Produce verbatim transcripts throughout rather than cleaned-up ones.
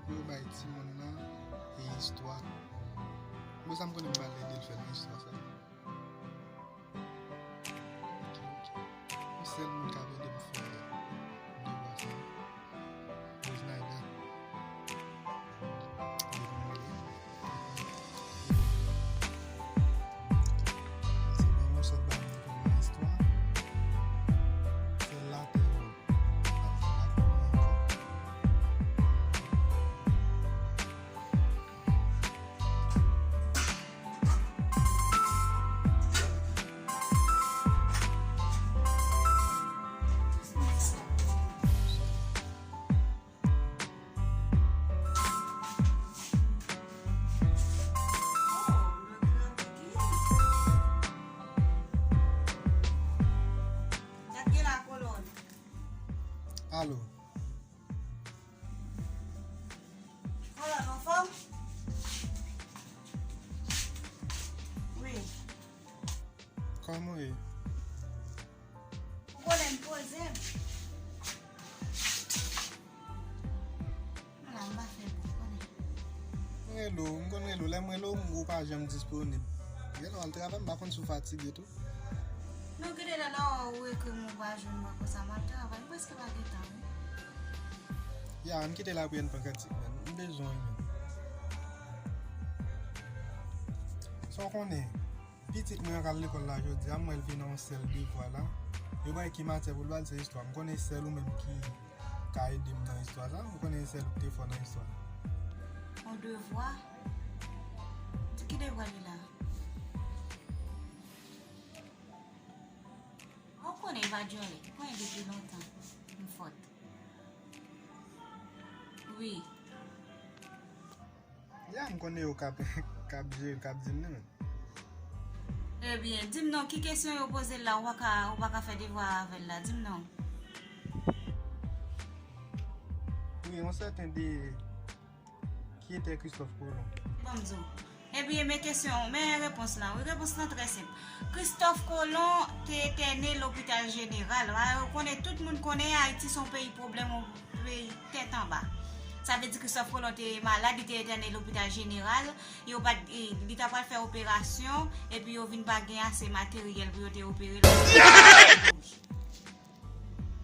Pou yo bay timoun nan e istwa. Mwen sa m konnen m pral ede l fè nan istwa sa. Ok, ok. Yon sèl moun k ap ede m fè devwa sa. Rosenayda. Li vin rele. Se ban yon sòt bagay pou nan istwa. Se latè. Alo. Kolòn, anfòm? Wi. Kòman w ye? Ou konnen m poze m. Ala, m pa fè bon, konnen. M rele w, m konn rele w. Lè m rele w, ou pa janm disponib. Lè w al travay, m pa konn si w fatige tou. Non, kite lè la ou ekri m ou pa jwenn mwen konsa, m ap travay, m prèske pa gen tan, wi. Ya, ann kite lapriyè n pran kantik, man. M bezwen w, man. Sa w konnen, pitit mwen an k al lekòl la jodi a, m wè l vin nan yon sèl devwa la. Yo bay ki matyè pou l ba l, se istwa. M konnen sèl ou menm ki ka ede m nan istwa sa. M konnen sèl ou k te fò nan istwa. Yon devwa? Di ki devwa li la? Ou konnen Evadjòlè, mwen depi lontan, m fòt. Wi. Ya, m konnen yo k ap, k ap jere, k ap di m nan men. Ebyen, di m non, ki kesyon yo poze l la, ou pa ka, ou pa ka fè devwa avè l la, di m non. Wi, yon sèten de Qui était Christophe Colomb? Ban m di w. Ebyen, men kesyon, men repons lan. Wi, repons lan trè senp. Christophe Colomb te entène lopital jeneral. Ou konnen, tout moun konnen Ayiti se yon peyi pwoblèm, yon peyi tèt anba. Sa vle di Christophe Colomb te malad, li te entène lopital jeneral. Yo pa t, e, li ta pral fè operasyon, epi yo vin pa gen ase materyèl pou yo te opere l.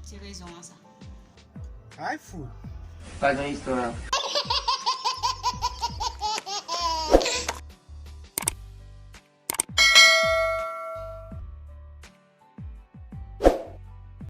Se rezon an sa. Ay fout. Pa gen istwa.